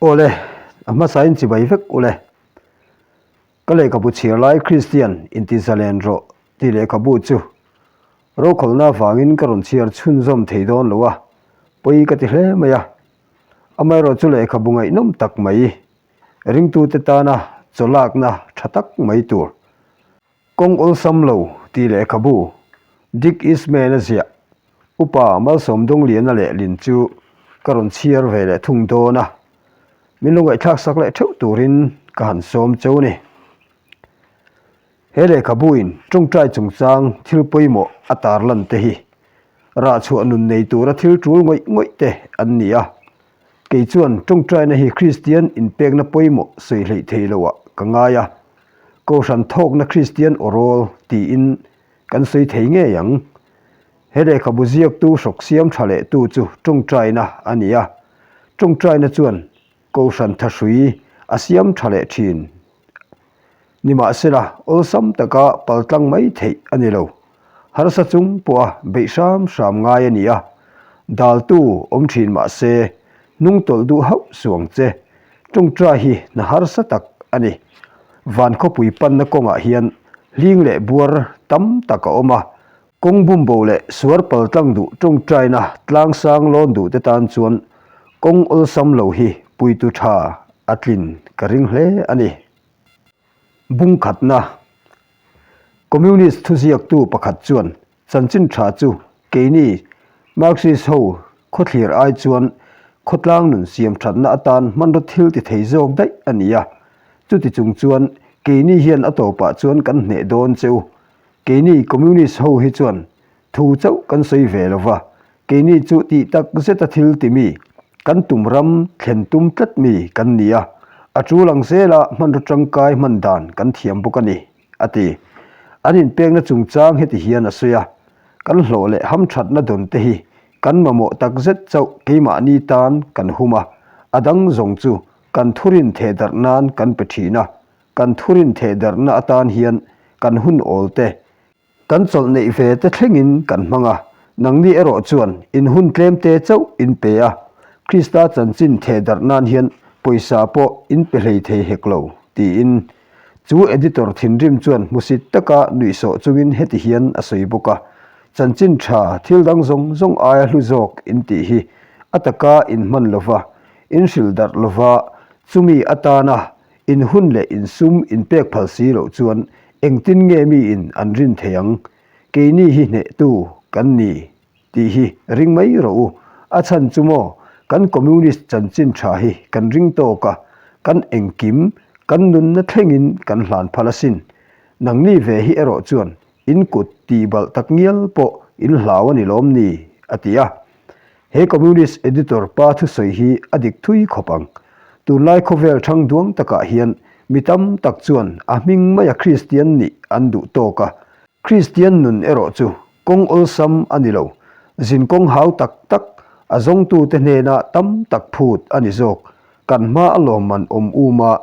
Awle, a hmasain chibai vek ule. Ka lehkhabu chhiar lai Kristian inti zalen rawh tih lehkhabu chu rokhawlna avangin ka rawn chhiar chhunzawm thei dawn lo a, pawi ka ti hle mai a. Amaherawh chu lehkhabu ngaihnawm tak mai, ringtute tana chawlakna tha tak mai tur. Kawng awlsam lo tih lehkhabu Dick Eastman a ziah Upa Malsawm Dawngliana leh Lin chu ka rawn chhiar ve leh thung dawn a, min lo ngaihthlak sak leh theuh turin ka han sawm cheu ni. He lehkhabuin tawngtai chungchang thil pawimawh a tarlan te hi rahchhuah nun nei tura thil tul ngawih ngawih te an ni a, Kei chuan tawngtaina hi Kristian inpekna pawimawh sawi hleih thei loah ka ngai a, Kohhran thawkna Kristian awrawl tiin kan sawi thei ngei ang. He lehkhabu ziaktu hrawk siam tha lehtu chu tawngtaina a ni a, tawngtaina chuan Kohhran thahrui a siam tha leh thin. Nimahsela, awlsam taka paltlang mai theih a ni lo. Harsa chung pawha beih hram hram ngai a ni a, daltu awm thin mah se, hnung tawlh duh hauh suang che. Tawngtai hi hna harsa tak a ni. Van khawpui panna kawngah hian hling leh buar tam tak a awm a, kawng bumbo leh suar paltlang duh tawngtaina tlangsang lawn duh te tan chuan kawng awlsam lo hi puitu tha a tlin ka ring hle a ni. Bungkhatna, Communist thuziaktu pakhat chuan chanchin tha chu keini Marxist ho khawthlir ai chuan khawtlang nun siam thatna atan hmanraw thil ti thei zawk daih a ni a, chuti chung chuan keini hian a tawpah chuan kan hneh dawn che u. Keini Communist ho hi chuan Thu chauh kan sawi ve lo va, keini chu tih tak zeta thil ti mi, kan tum ram thlen tum tlat mi kan ni a, a tul ang zela hmanraw tangkai hman dan kan thiam bawk a ni, a ti. An inpekna chungchang heti hian a sawi a, Kan hlawh leh hamthatna dawn te hi kan mamawh tak zet chauh keimahni tan kan hum a, a dang zawng chu kan thurin thehdarh nan kan pe thin a, kan thurin thehdarhna atan hian kan hun awl te, Kan chawlh neih ve te thlengin kan hmang a, nangni erawh chuan in hun tlem te chauh in pe a, Krista chanchin theh darh nan hian pawisa pawh in pe hlei thei hek lo, tiin. Chu editor thinrim chuan hmusit taka nuihsawh chungin heti hian a sawi bawk a, Chanchin tha thil dang zawng zawng aia hlu zawk in tih hi a taka in hman lova, in hrilh darh lova, chumi atana In hun leh in sum in pek phal si loh chuan engtin nge mi in an rin thei ang? Keini hi hnehtu kan ni tih hi ring mai rawh u. A chhan chu maw kan Communist chanchin tha hi kan ring tawk a, kan engkim, kan nunna thlengin kan hlan phal asin. Nangni ve hi erawh chuan in kut tihbalh tak ngial pawh in hlau a ni lawm ni? a ti a. He Communist editor pa thusawi hi a dik thui khawp ang. Tunlai khawvel thang duang takah hian mi tam tak chuan a hming maia Kristian nih an duh tawk a. Kristian nun erawh chu kawng awlsam a ni lo, zin kawng hau tak tak a zawngtute hnena tam tak phut a ni zawk. Kan hma a lawmman awm um a,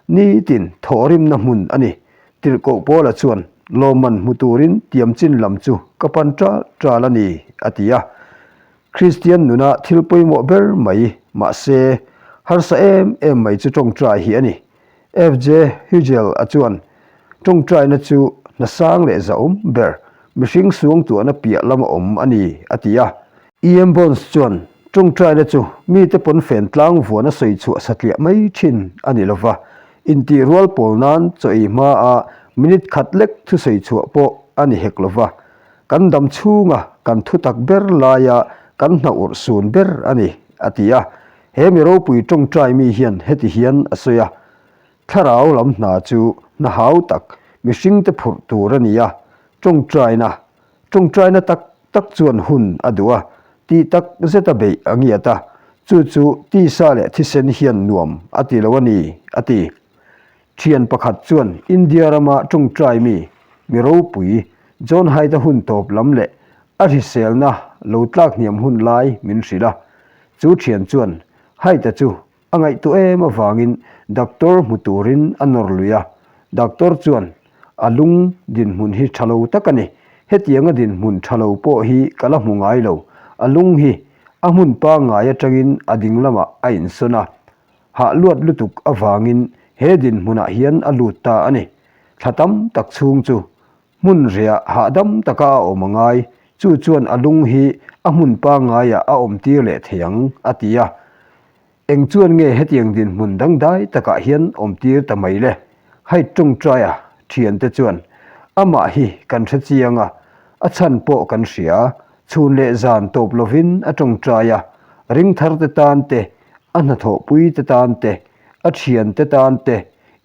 nitin thawhrimna hmun a ni. Tirhkoh Paula chuan lawmman hmu turin tiamchin lam chu ka pan ṭal ṭal a ni, a ti a. Kristian nuna thil pawimawh ber mai, mahse, harsa em em mai chu ṭawngṭai hi a ni. FJ Hugel-a chuan, Ṭawngṭaina chu hna sang leh zahawm ber, mihring suangtuahna piah lama awm a ni, a ti a. EM Bonds chuan, Ṭawngṭaina chu mite pawn fen tlang vuana sawi chhuah satliah mai ṭhin a ni lova, intih rual pawl nan chaw ei hmaa minute khat lek thusawi chhuah pawh a ni hek lova, kan dam chhunga kan thu tak ber laia kan hna urh sun ber a ni, a ti a. He mi ropui ṭawngṭai mi hian heti hian a sawi a, Thlarau lam hna chu hna hau tak mihringte phurh tur a ni a, ṭawngṭaina Ṭawngṭaina tak tak chuan hun a duh a, tih tak zeta beih a ngiat a, chu chu tisa leh thisen hian nuam a ti lo a ni, a ti. Ṭhian pakhat chuan India rama ṭawngṭai mi, mi ropui, John Hyde-a hun tawp lam leh a hriselna lo tlak hniam hun lai min hrilh a. Chu ṭhian chuan Hyde-a chu A ngaihtuah em avangin doctor hmu turin a nawr lui a, doctor chuan, A lung dinhmun hi tha lo tak a ni, hetianga dinhmun tha lo pawh hi ka la hmu ngai lo, a lung hi a hmun pangngai atangin a ding lamah a insawn a. Hah luat lutuk avangin he dinhmunah hian a lut ta a ni. Thla tam tak chhung chu hmun riah hahdam taka a awm a ngai, chu chuan a lung hi a hmun pangngaiah a awmtir leh thei ang, a ti a. Eng chuan nge hetiang dinhmun dangdai takah hian awmtir ta mai le? Hai tawngtaia thiante chuan amah hi kan hre chiang a, a chhan pawh kan hria, chhun leh zan tawp lovin a tawngtai a, ringtharte tan te, a hnathawhpuite tan te, a thiante tan te,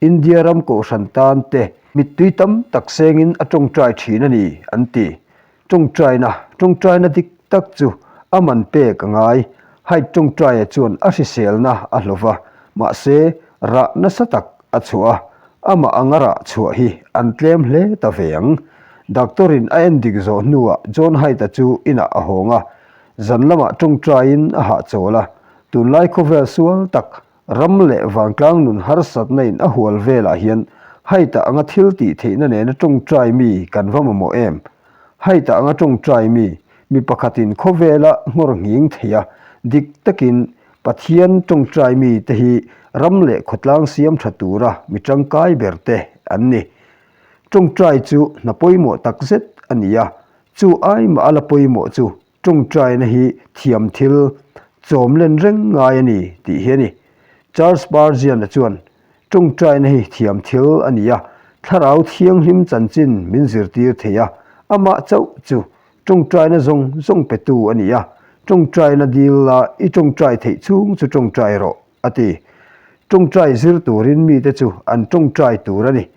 India ram kohhran tan te mittui tam tak sengin a tawngtai thin a ni, an ti. Tawngtaina, tawngtaina dik tak chu a man pek a ngai. Hyde tawngtaia chuan a hriselna a hlo va, mahse rah nasa tak a chhuah a, amah anga rah chhuah hi an tlem hle ta ve ang. Doctor-in a endik zawh hnuah John Hyde-a chu inah a hawng a, zan lamah tawngtaiin a hahchawl a, tunlai khawvel sual tak Ram leh vangtlang nun harsatna in a hual velah hian Haita anga thil tih theihna nena tawngtai mi kan va mamawh em? Haita anga tawngtai mi, mi pakhatin khawvela nghawr nghing thei a, dik takin Pathian tawngtai mi te hi ram leh khawtlang siam tha tura mi tangkai ber te an ni. Tawngtai chu hna pawimawh tak zet a ni a, chu ai mah a la pawimawh chu Tawngtaina hi thiam thil chawm len reng ngai a ni tih hi a ni. Charles Spurgeon-a chuan, Tawngtaina hi thiam thil a ni a, Thlarau Thianghlim chanchin min zirtir thei a, amah chauh chu tawngtaina zawng zawng petu a ni a, tawngtaina dil la i tawngtai theih chhung chu tawngtai rawh, a ti. Tawngtai zir turin mite chu an tawngtai tur a ni.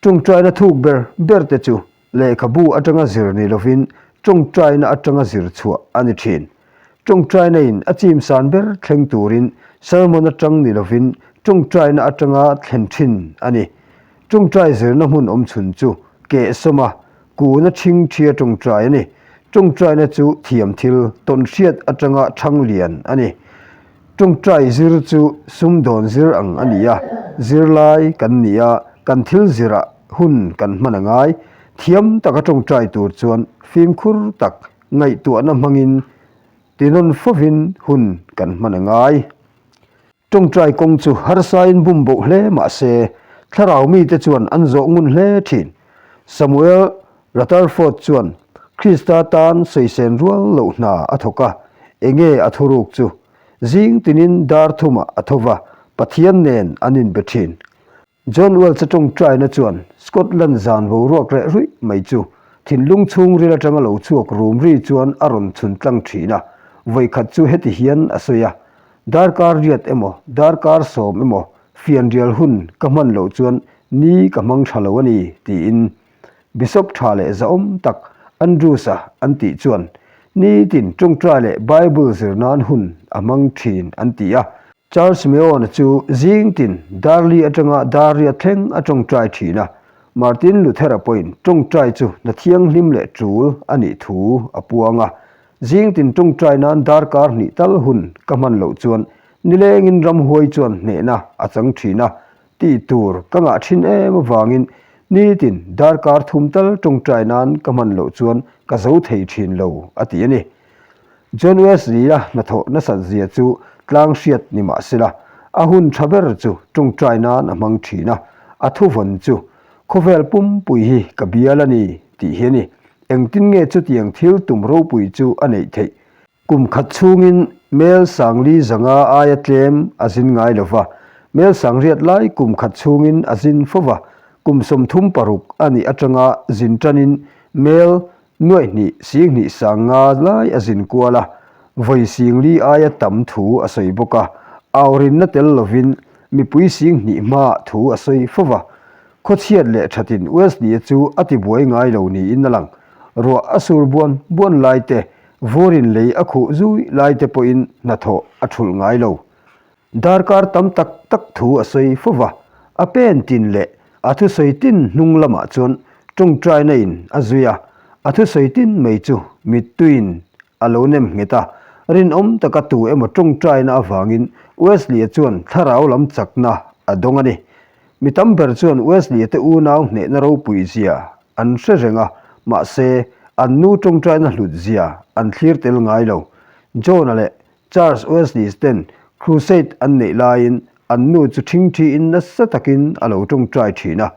Tawngtaina thuk ber ber te chu lehkhabu atanga zir ni lovin tawngtaina atanga zir chhuah a ni thin. Tawngtaina in a chim san ber thleng turin sermon atang ni lovin tawngtaina atanga thlen thin a ni. Tawngtai zirna hmun awm chhun chu kehsawma kuna thing thia tawngtai a ni. Tawngtaina chu thiam thil tawnhriat atanga thang lian a ni. Tawngtai zir chu sumdawn zir ang a ni a, zirlai kan ni a, kan thil zirah hun kan hman a ngai. Thiam taka tawngtai tur chuan fimkhur tak ngaihtuahna hmangin tinawn fovin hun kan hman a ngai. Tawngtai kawng chu harsain bum boh hle mah se, thlarau mite chuan an zawh ngun hle thin. Samuel Rutherford chuan Krista tan sawisên rual loh hna a thawk a, enge a thuruk chu? Zing tinin dar thumah a tho va, Pathian nen an inbe thin. John Welch-a tawngtaina chuan Scotland zan boruak reh ruih mai chu thinlung chhungril atanga lo chhuak rum ri chuan a rawn chhun tlang thin a, vawikhat chu heti hian a sawi a, Darkar riat emaw, darkar sawm emaw fianrial hun ka hman loh chuan ni ka hmang tha lo a ni, tiin. Bishop tha leh zahawm tak Andrews-a an tih chuan nitin tawngtai leh Bible zir nan hun a hmang thin an ti a. Charles Simeon-a chu zing tin Darli atanga Daria thleng a tawngtai thin a, Martin Luther-a pawhin tawngtai chu hna thianghlim leh tul a nih thu a puang a. Zing tin tawngtai nan darkar hnih tal hun ka hman loh chuan nilengin ramhuai chuan hnehna a chang thin a, Tih tur ka ngah thin em avangin nitin darkar thum tal tawngtai nan ka hman loh chuan ka zo thei thin lo, a ti a ni. John Wesley-a hnathawh nasat zia chu tlang hriat ni mah sela, a hun tha ber chu tawngtai nan a hmang thin a, a thuvawn chu, Khawvel pumpui hi ka bial a ni, tih hi a ni. Engtin nge chutiang thil tum ropui chu a neih theih? Kum khat chhungin Mel Sangli zanga aia tlem a zin ngai lo va, Mel Sangriat lai kum khat chhungin a zin fo va, kum 36 a nih atanga zin tanin Mel nuaihnih singhnih sang nga lai a zin kual a, vawi singli aia tam thu a sawi bawk a, aurinna tel lovin mipui singhnih hmaah thu a sawi fo va. Khawchhiat leh thatin Wesley-a chu a tibuai ngai lo niin a lang. Ruah a sur buan buan lai te, Vurin lei a khuh zui lai te pawhin hnathawh a thulh ngai lo. Darkar tam tak tak thu a sawi fo va, a pen tin leh a thusawi tin hnung lamah chuan tawngtaina in a zui a, a thusawi tin mai chu mittuiin a lo nem nghet a, rinawm taka tu emaw tawngtaina avangin Wesley-a chuan thlarau lam chakna a dawng a ni. Mi tam ber chuan Wesley-a te unau hnehna ropui zia an hre reng a, mahse, an nu tawngtaina hlut zia an thlir tel ngai lo. John-a leh Charles Wesley ten Crusade an neih laiin An nu chu ṭhingṭhiin nasa takin a lo ṭawngṭai ṭhin a.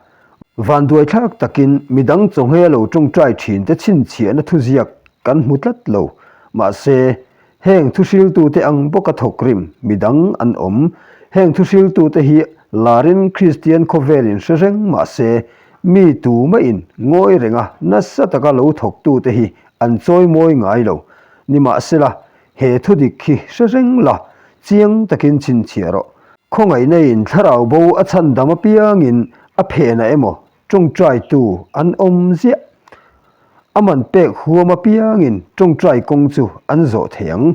Vanduaithlak takin midang chawnghei a lo ṭawngṭai ṭhinte chhinchhiahna thuziak kan hmu tlat lo. Mahse, heng thuhriltute ang bawka thawkrim midang an awm. Heng thuhriltute hi larin Kristian khawvelin hre reng mahse, mi tumahin ngawi renga nasa taka lo thawktute hi an chawimawi ngai lo. Nimahsela, He thu dik hi hre reng la, chiang takin chhinchhiah rawh. Khawngaihna-in thlarau bo a chhan dam apiangin a phenah emaw tawngtaitu an awm ziah. A man pek huam apiangin tawngtai kawng chu an zawh thei ang.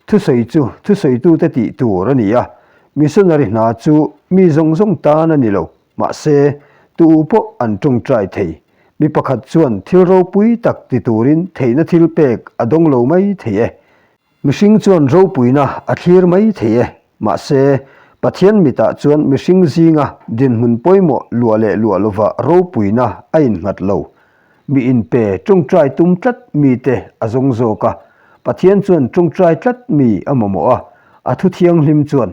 Thusawi chu thusawitute tih tur a ni a, missionary hna chu mi zawng zawng tan a ni lo. Mahse, tu pawh an tawngtai thei. Mi pakhat chuan thil ropui tak ti turin theihna thil pek a dawng lo mai thei e. Mihring chuan ropuina a thlir mai thei e. Mahse, Pathian mitah chuan mihring zinga dinhmun pawimawh luah leh luah lova ropuina a innghat lo. Mi inpe tawngtai tum tlat mite a zawng zawk a. Pathian chuan tawngtai tlat mi a mamawh a. A thu thianghlim chuan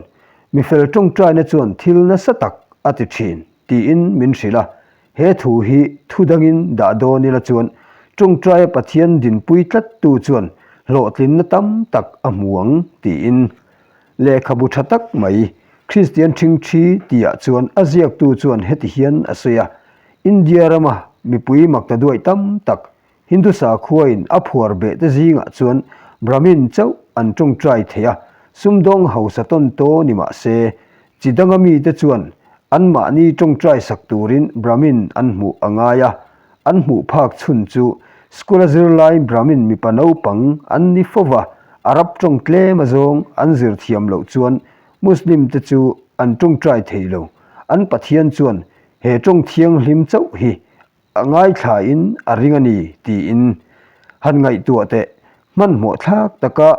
Mi fel tawngtaina chuan thil nasa tak a ti thin, tiin min hrilh a. He thu hi thu dangin dah dawn ila chuan tawngtaia Pathian dinpui tlattu chuan hlawhtlinna tam tak a hmu ang, tiin. Lehkhabu tha tak mai, Kristian Ṭhingṭhi tihah chuan a ziaktu chuan heti hian a sawi a, India rama mipui maktaduaih tam tak Hindu sakhuain a phuar beh te zingah chuan Brahmin chauh an tawngtai thei a, sumdawng hausa tawn taw ni mah se, chi danga mite chuan anmahni tawngtai sak turin Brahmin an hmuh a ngai a, an hmuh phak chhun chu school-a zirlai Brahmin mipa naupang an ni fo va, Arab tawng tlem azawng an zir thiam loh chuan Muslim te chu an tawngtai thei lo, an Pathian chuan he tawng thianghlim chauh hi A ngaithlain a ring a ni tiin han ngaihtuah teh. Hmanhmawh thlak taka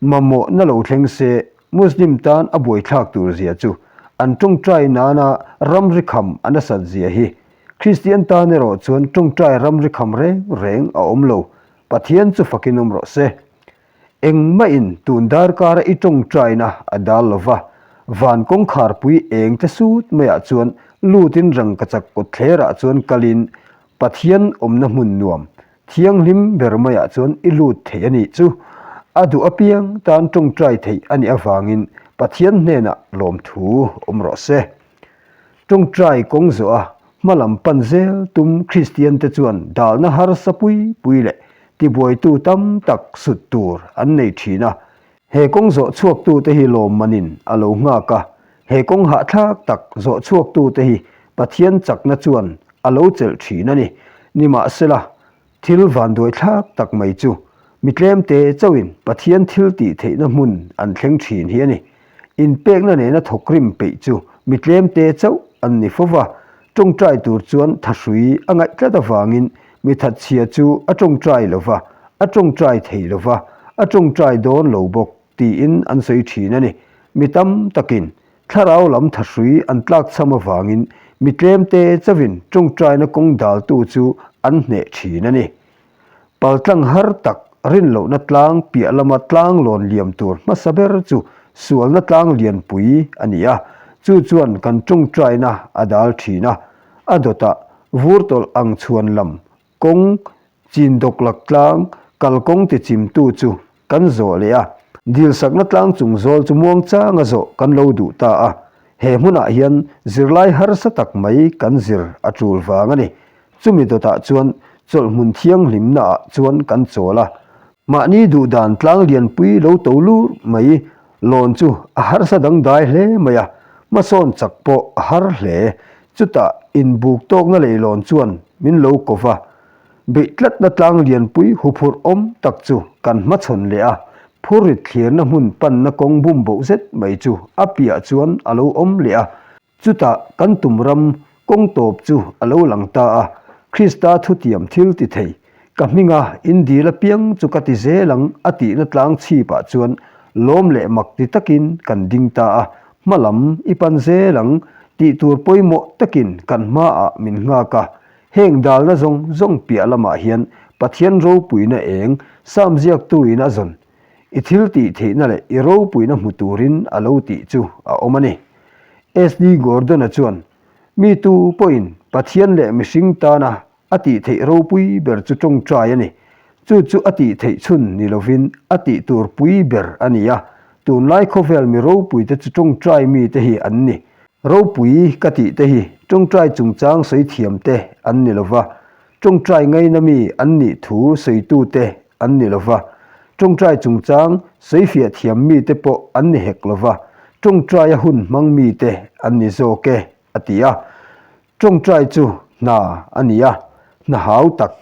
mamawhna lo thleng se Muslim tan a buaithlak tur zia chu an tawngtai nana ramri kham a nasat zia hi. Kristian tan erawh chuan tawngtai ramri kham reng reng a awm lo. Pathian chu fakin awm rawh se. Engmahin tun darkara i tawngtaina a dal lo va, van kawngkharpui eng te sut maiah chuan lutin rangkachak kawtthlerah chuan kalin Pathian awmna hmun nuam, thianghlim ber maiah chuan i lut thei a nih chu. A duh apiang tan tawngtai theih a nih avangin Pathian hnenah lawmthu awm rawh se. Tawngtai kawng zawh a hma lam pan zel tum Kristian te chuan dalna harsa pui pui leh tibuaitu tam tak sut tur an nei thin a. He kawng zawh chhuaktu te hi lawmmanin a lo nghak a, he kawng hahthlak tak zawh chhuaktu te hi Pathian chakna chuan a lo chelh thin a ni. Nimahsela, Thil vanduaithlak tak mai chu mi tlemte chauhin Pathian thil tih theihna hmun an thleng thin hi a ni. Inpekna nena thawkrim peih chu mi tlemte chauh an ni fo va, tawngtai tur chuan thahrui a ngaih tlat avangin mi thatchhia chu a tawngtai lo va, a tawngtai thei lo va, a tawngtai dawn lo bawk tiin an sawi thin a ni. Mi tam takin Thlarau lam thahrui an tlakchham avangin mi tlemte chauhin tawngtaina kawng daltu chu an hneh thin a ni. Paltlang har tak rinlohna tlang piah lama tlang lawn liam tur hmasa ber chu sualna tlang lianpui a ni a, chu chuan kan tawngtaina a dal thin a, a dawtah vur tawlh ang chhuan lam Kawng chin dawklak tlang kalkawng ti chimtu chu kan zawh leh a, dilsakna tlang chung zawl chu muangchanga zawh kan lo duh ta a, he hmunah hian zirlai harsa tak mai kan zir a tul vang a ni. Chumi dawtah chuan chawlhhmun thianghlimnaah chuan kan chawl a, mahni duhdan tlang lianpui lo to lur mai lawn chu a harsa dangdai hle mai a, hmasawn chak pawh a har hle. Chutah inbuk tawkna leilawn chuan min lo ko va, beih tlatna tlang lianpui huphurh awm tak chu kan hmachhawn leh a, phurrit thlirna hmun panna kawng bum boh zet mai chu a piah chuan a lo awm leh a. Chutah kan tum ram kawng tawp chu a lo lang ta a, Krista thutiam thil ti thei, ka hminga in dil apiang chu ka ti zel ang a tihna tlang chhipah chuan lawm leh mak ti takin kan ding ta a, hma lam i pan zel ang tih tur pawimawh takin kan hmaah min nghak a, heng dalna zawng zawng piah lamah hian Pathian ropuina eng Sam ziaktuin a zawn i thil tih theihna leh i ropuina hmu turin a lo tih chu a awm a ni. SD Gordon-a chuan, Mi tu pawhin Pathian leh mihring tana a tih theih ropui ber chu tawngtai a ni. Chu chu a tih theih chhun ni lovin a tih tur pui ber a ni a. Tunlai khawvel mi ropuite chu tawngtai mite hi an ni. Ropui ka tih te hi tawngtai chungchang sawi thiam te an ni lova, tawngtai ngaina mi an nih thu sawitute an ni lova, tawngtai chungchang sawifiah thiam mite pawh an ni hek lova, tawngtaia hun hmang mite an ni zawk e, a ti a. Tawngtai chu hna a ni a, hna hau tak,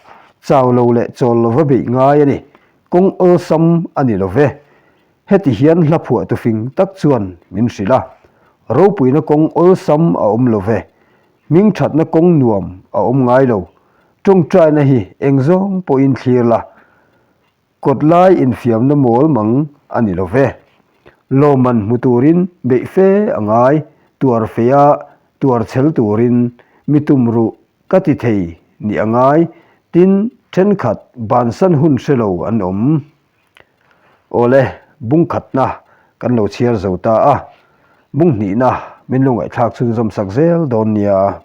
chau lo leh chawl lova beih ngai a ni, kawng awlsam a ni love. Heti hian hla phuahtu fing tak chuan min hrilh a, Ropuina kawng awlsam a awm lo ve, hming thatna kawng nuam a awm ngai lo, tawngtaina hi eng zawng pawhin thlir la, kawt lai infiamna mawl mang a ni lo ve. Lawmman hmu turin beih fe a ngai, tuar feia tuar chhel turin mi tum ruh ka ti thei nih a ngai, tin thenkhat bansan hun hre lo an awm. Awle, bung khatna kan lo chhiar zo ta a, bung hnihna min lo ngaihthlak chhunzawm sak zel dawn nia.